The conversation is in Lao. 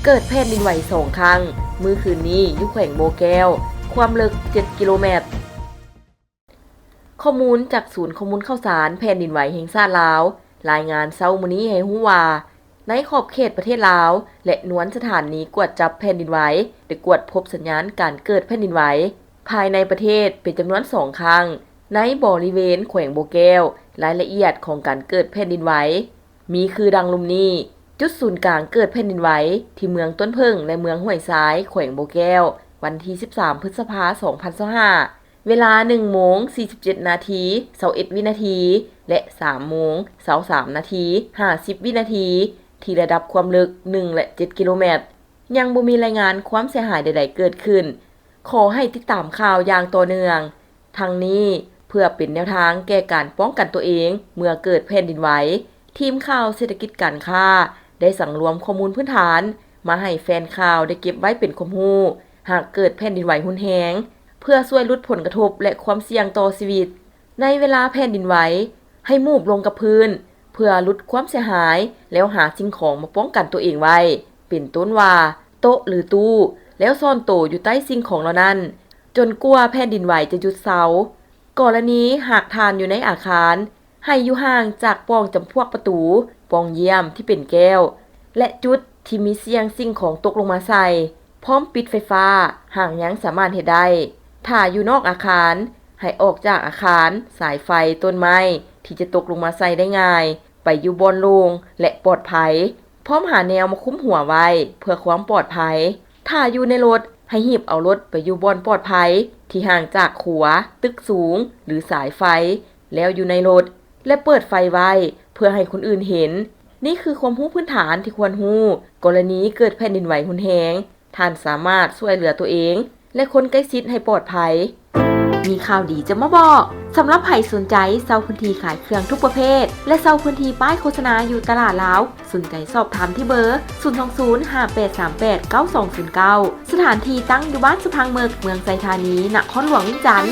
ເກີດແຜ່ນດິນໄຫວສອງຄັ້ງ ມື້ຄືນນີ້ຢູ່ແຂວງບໍ່ແກ້ວ ຄວາມເລິກເຈັດກິໂລແມັດ. ຂໍ້ມູນຈາກສູນຂໍ້ມູນຂ່າວສານແຜ່ນດິນໄຫວແຫ່ງຊາດລາວ ລາຍງານເຊົ້າມື້ນີ້ໃຫ້ຮູ້ວ່າ ໃນຂອບເຂດປະເທດລາວ ແລະ ນວນສະຖານີກວດຈັບແຜ່ນດິນໄຫວ ໄດ້ກວດພົບສັນຍານການເກີດແຜ່ນດິນໄຫວ ພາຍໃນປະເທດເປັນຈຳນວນສອງຄັ້ງ ໃນບໍລິເວນແຂວງບໍ່ແກ້ວ. ລາຍລະອຽດຂອງການເກີດແຜ່ນດິນໄຫວ ມີຄືດັ່ງລຸ່ມນີ້: ຈຸດສູນກາງເກີດແຜ່ນດິນໄຫວ ທີ່ເມືອງຕົ້ນເຜິ້ງ ແລະ ເມືອງຫ້ວຍຊາຍ ແຂວງບໍ່ແກ້ວ ວັນທີສິບສາມ ພຶດສະພາ ສອງພັນຊາວຫ້າ ເວລາໜຶ່ງໂມງສີ່ສິບເຈັດນາທີ ຊາວເອັດວິນາທີ ແລະ ສາມໂມງຊາວສາມນາທີ ຫ້າສິບວິນາທີ ທີ່ລະດັບຄວາມເລິກໜຶ່ງ ແລະ ເຈັດກິໂລແມັດ. ຍັງບໍ່ມີລາຍງານຄວາມເສຍຫາຍໃດໆເກີດຂຶ້ນ. ຂໍໃຫ້ຕິດຕາມຂ່າວຢ່າງຕໍ່ເນື່ອງ. ທັງນີ້ ເພື່ອເປັນແນວທາງແກ່ການປ້ອງກັນຕົວເອງເມື່ອເກີດແຜ່ນດິນໄຫວ, ທີມຂ່າວເສດຖະກິດການຄ້າ ໄດ້ສັງລວມຂໍ້ມູນພື້ນຖານມາໃຫ້ແຟນຂ່າວໄດ້ເກັບໄວ້ເປັນຄວາມຮູ້ ຫາກເກີດແຜ່ນດິນໄຫວຮຸນແຮງ ເພື່ອຊ່ວຍຫຼຸດຜົນກະທົບ ແລະ ຄວາມສ່ຽງຕໍ່ຊີວິດ. ໃນເວລາແຜ່ນດິນໄຫວ ໃຫ້ໝູບລົງກັບພື້ນ ເພື່ອຫຼຸດຄວາມເສຍຫາຍ ແລ້ວຫາສິ່ງຂອງມາປ້ອງກັນຕົວເອງໄວ້ ເປັນຕົ້ນວ່າ ໂຕະ ຫຼື ຕູ້ ແລ້ວຊ່ອນໂຕຢູ່ໃຕ້ສິ່ງຂອງເຫຼົ່ານັ້ນ ຈົນກວ່າແຜ່ນດິນໄຫວຈະຢຸດເຊົາ. ກໍລະນີຫາກທ່ານຢູ່ໃນອາຄານ ໃຫ້ຢູ່ຫ່າງຈາກປ່ອງຈຳພວກປະຕູ, ປ່ອງຢ້ຽມທີ່ເປັນແກ້ວ ແລະ ຈຸດທີ່ມີສ່ຽງສິ່ງຂອງຕົກລົງມາໃສ່, ພ້ອມປິດໄຟຟ້າ ຫາກຍັງສາມາດເຮັດໄດ້. ຖ້າຢູ່ນອກອາຄານ, ໃຫ້ອອກຈາກອາຄານ, ສາຍໄຟ, ຕົ້ນໄມ້ ທີ່ຈະຕົກລົງມາໃສ່ໄດ້ງ່າຍ, ໄປຢູ່ບ່ອນໂລ່ງ ແລະ ປອດໄພ, ພ້ອມຫາແນວມາຄຸມຫົວໄວ້ເພື່ອຄວາມປອດໄພ. ຖ້າຢູ່ໃນລົດ, ໃຫ້ຮີບເອົາລົດໄປຢູ່ບ່ອນປອດໄພ ທີ່ຫ່າງຈາກຂົວ, ຕຶກສູງ ຫຼື ສາຍໄຟ ແລ້ວຢູ່ໃນລົດ ແລະ ເປີດໄຟໄວ້ເພື່ອໃຫ້ຄົນອື່ນເຫັນ. ນີ້ຄືຄວາມຮູ້ພື້ນຖານທີ່ຄວນຮູ້ ກໍລະນີເກີດແຜ່ນດິນໄຫວຮຸນແຮງ. ທ່ານສາມາດຊ່ວຍເຫຼືອຕົວເອງ ແລະ ຄົນໃກ້ຊິດໃຫ້ປອດໄພ. ມີຂ່າວດີຈະມາບອກ. ສຳລັບໃຜສົນໃຈເຊົ່າພື້ນທີ່ຂາຍເຄື່ອງທຸກປະເພດ ແລະ ເຊົ່າພື້ນທີ່ປ້າຍໂຄສະນາຢູ່ຕະຫຼາດລາວ, ສົນໃຈສອບຖາມທີ່ເບີ ສູນສອງສູນ ຫ້າແປດສາມແປດ ເກົ້າສອງສູນເກົ້າ. ສະຖານທີ່ຕັ້ງຢູ່ບ້ານສະພັງເມິກ, ເມືອງໄຊທານີ, ນະຄອນຫຼວງວຽງຈັນ.